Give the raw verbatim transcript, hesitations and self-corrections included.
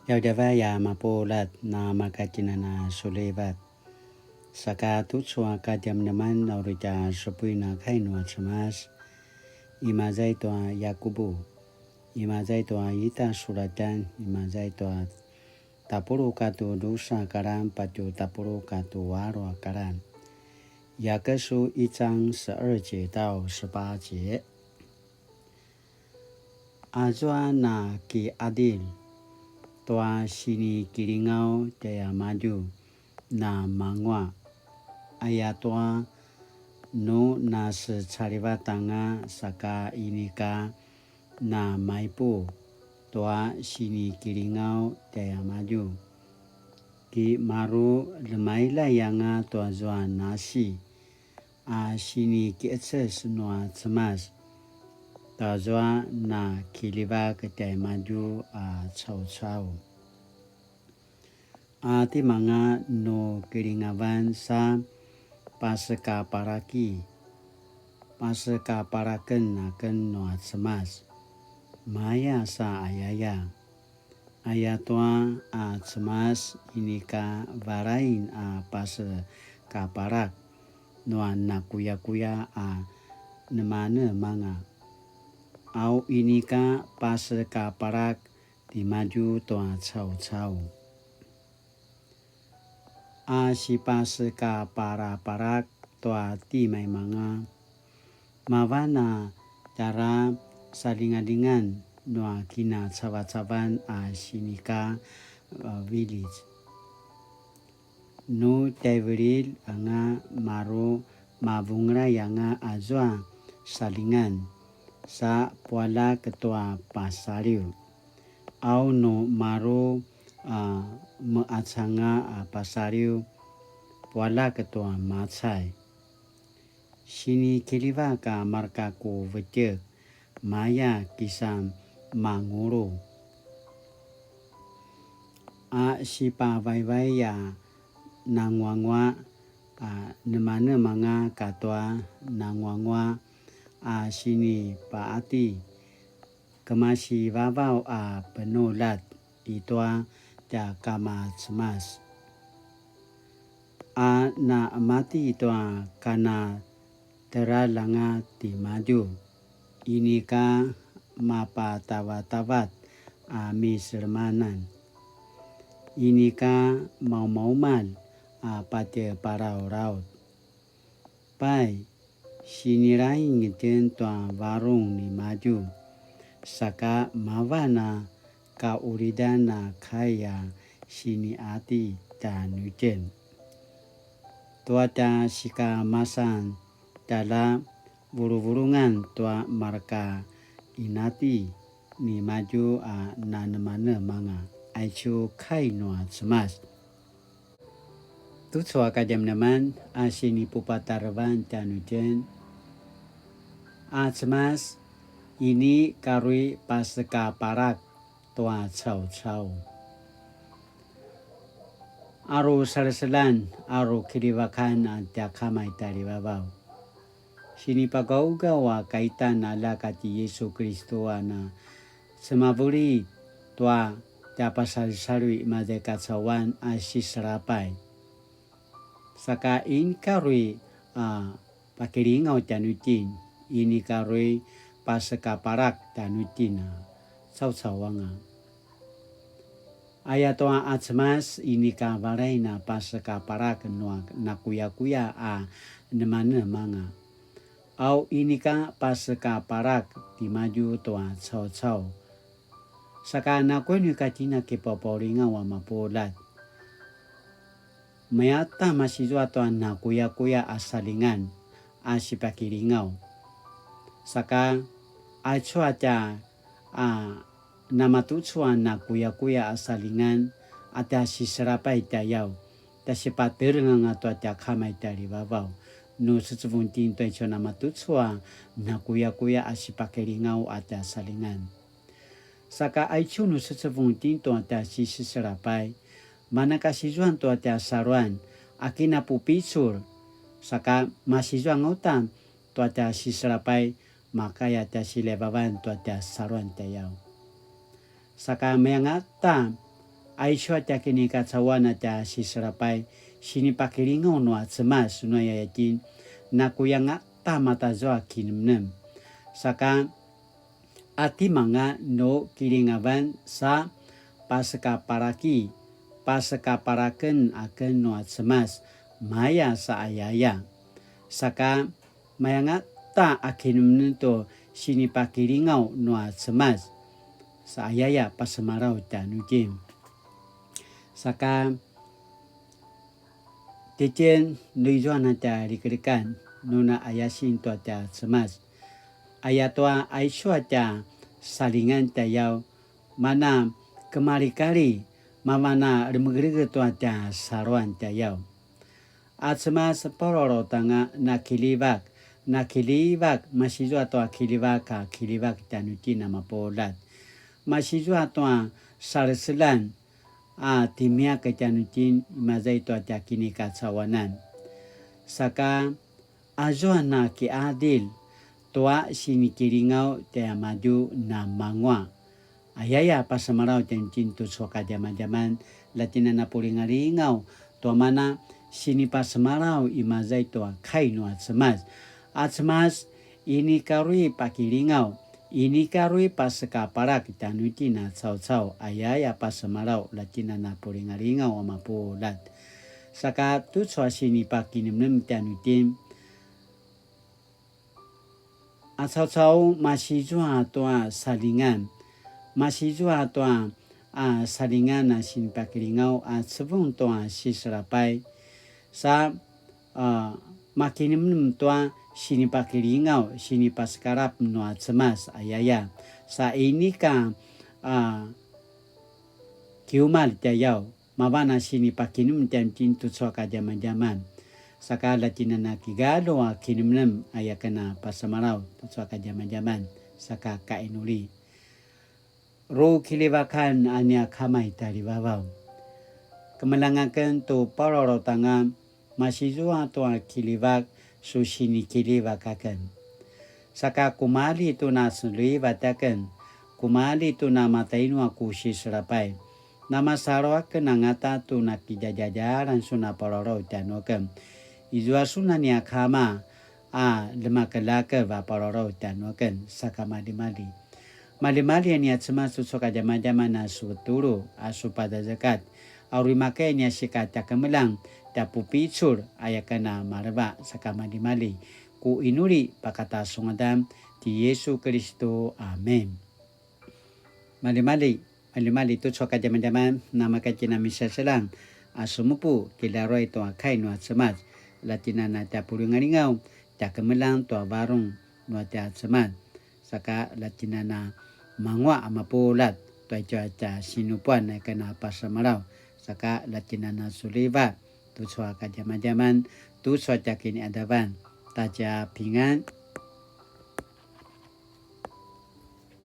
Djavadjavay a mapuljat, na makakinan a sulivat. Saka tucu a kadjamadjaman a uri tja supuin a kai nua Cemas. Imaza i tua Yakubu. Imaza i tua ita sulatjan. Imaza i tua tapuluq katua drusa a karan patje tapuluq katua alu a karan. 雅各書一章十二節到十八節。 Azua na kiqadilj tua sinikilingaw tjaimadju na manguaq, ayatua nu nasecalivat anga saka inika na maipuq tua sinikilingaw tjaimadju. Ki maru lemailai anga tua zua nasi a sinikiqeces nua Cemas, tazua na kiljivak tjaimadju a caucau. A timanga nu kilingavan sa pasekapalaki, pasekapalaken aken nua Cemas, maya sa ayaya. Ayatua a Cemas inika valain a pasekapalak nua nakuyakuya a nemanemanga. Au inika pasekapalak timadju tua caucau. A sipasekapalapalak tua timaimanga, mavan a tjara salingalingan nua kinacavacavan a sinika, a, vilic. Nu tjaivililj anga maru mavunglay anga azua salingan sa pualjak tua pasaliw. Au nu maru a meqacanga a pasaliw, pualjak tua macay. Sinikiljivak a marka ku vetjek, maya kisamangulu. A sipavaivai a nanguanguaq a nemanemanga katua nanguanguaq a sinipaati, kemasi vavaw a penuljat i tua tja Kama Cemas. A namati tua kana teralanga timadju, inika mapatavatavat a miselemanan, inika maumaumalj a patje palauraut. Pai, sinilaing itjen tua varung nimadju, saka mavan a kaulidan a kai a siniati tjanuitjen. Tua tja sikamasan tjala vuluvulungan tua marka inati nimadju a nanemanemanga, aicu kai nua Cemas. Tucu a kadjamadjaman a sinipupatarevan tjanuitjen. A Cemas, inika uri pasekapalak tua caucau. Aru saleselan, aru kilivakan a tja Kama i tjalivavaw. Sinipagaugaw a kaitan a laka ti Yisu Kristu a na semavuli tua tja pasalusalu i maza i kacauan a siselapay. Saka inika uri a pakilingaw tjanuitjen, inika uri pasekapalak tjanuitjen a caucau anga. Ayatua a Cemas inika valain a pasekapalak nua nakuyakuya a nemanemanga. Au inika pasekapalak timadju tua caucau. Saka nakuya nu ika tjen a kipapaulingaw a mapuljat. Mayata masizua tua nakuyakuya a salingan a sipakilingaw. Saka aicu a tja a namatucu a nakuyakuya a salingan a tja siselapay tjayaw, tja sipateleng anga tua tja Kama i tjalivavaw, nu secevung itjen tua aicu namatucu a nakuyakuya a sipakilingaw a tja salingan. Saka aicu nu secevung itjen tua tja siselapay, manakasizuan tua tja saluan a kinapupicul, saka masizuan uta tua tja siselapay, makaya tja silevavan tua tja saluan tjayaw. Saka mayangata Aicu a tja kinikacauan a tja siselapay, sinipakilingaw nua Cemas nua yayatin, nakuyanga ta matazua kinemnem. Saka, a timanga nu kilingavan sa pasekapalaki, pasekapalaken aken nua Cemas, maya sa ayaya. Saka, mayanga ta a kinemnem tu sinipakilingaw nua Cemas, sa ayaya pasemalaw tjanuitjen. Saka, titjen nu izua na tja likelikan, nu na ayasin tua tja Cemas. Ayatua aicu a tja salingan tjayaw, mana kemalikali, mamana remegelegel tua tja saluan tjayaw. A Cemas palalautanga na kilivak, na kilivak, masizua tua kilivak a kilivak tjanuitjen a mapuljat. Masizua tua saleselan a timiak tjanuitjen imaza i tua tja kinikacauanan. Saka, azua na kiadil tua sinikilingaw tjaimadju na mangua. Ayaya pasemalaw tjanuitjen tucu a kadjamadjaman, la tjen a na pulingalingaw tua mana sinipasemalaw imaza i tua kai nua Cemas. A Cemas, inika uri pakilingaw, inika uri pasekapalak tjanuitjen a caucau, ayaya pasemalaw, la tjen a na pulingalingaw a mapuljat. Saka tucu a sinipakinemnem tjanuitjen, a caucau masizua tua salingan, masizua tua a salingan a sinipakilingaw a cevung tua siselapay, sa a makinemnem tua sinipakilingaw, sinipasekalap nua Cemas ayaya. Sa inika a kiumalj tjayaw, mavan a sinipakinemnem tjanuitjen tucu a kadjamadjaman. Saka la tjen a na kigalju a kinemnem aya ken a pasemalaw tucu a kadjamadjaman. Saka kainuli. Ru kilivakan a nia Kama i tjarivavaw. Kemeljang aken tu palalautanga, masizua tua kilivak su sinikiljivak aken. Saka kumalji tu na seluivat aken, kumalji tu na matainu a ku siselapay. Na masalu aken angata tu na kidjadjadjalan su na palalaut tjanuaken. Izua su na nia Kama a ljemakeljakev a palalaut tjanuaken, saka maljimalji. Maljimalji a nia Cemas tucu a kadjamadjaman a su vetulu, a su pazazekatj, a uri makaya nia sika tja kemeljang, tja pupicul, aya ken a maleva, saka maljimalji. Ku inuli pakata su ngadan ti Yesu Kiristu. Amen. Maljimalji, maljimalji tucu a kadjamadjaman, na makaya tjen a misaseljang a sumupu kilaruay tua kai nua Cemas, la tjen a na tja pulingalingaw, tja kemeljang tua varung nua tja Cemas, saka la tjen a na mangua a mapuljat tua itja tja sinupuan aya ken a pasemalaw, saka la tjen a na suliva tucu a kadjamadjaman, tucu a tja kiniadavan, ta tja pingan.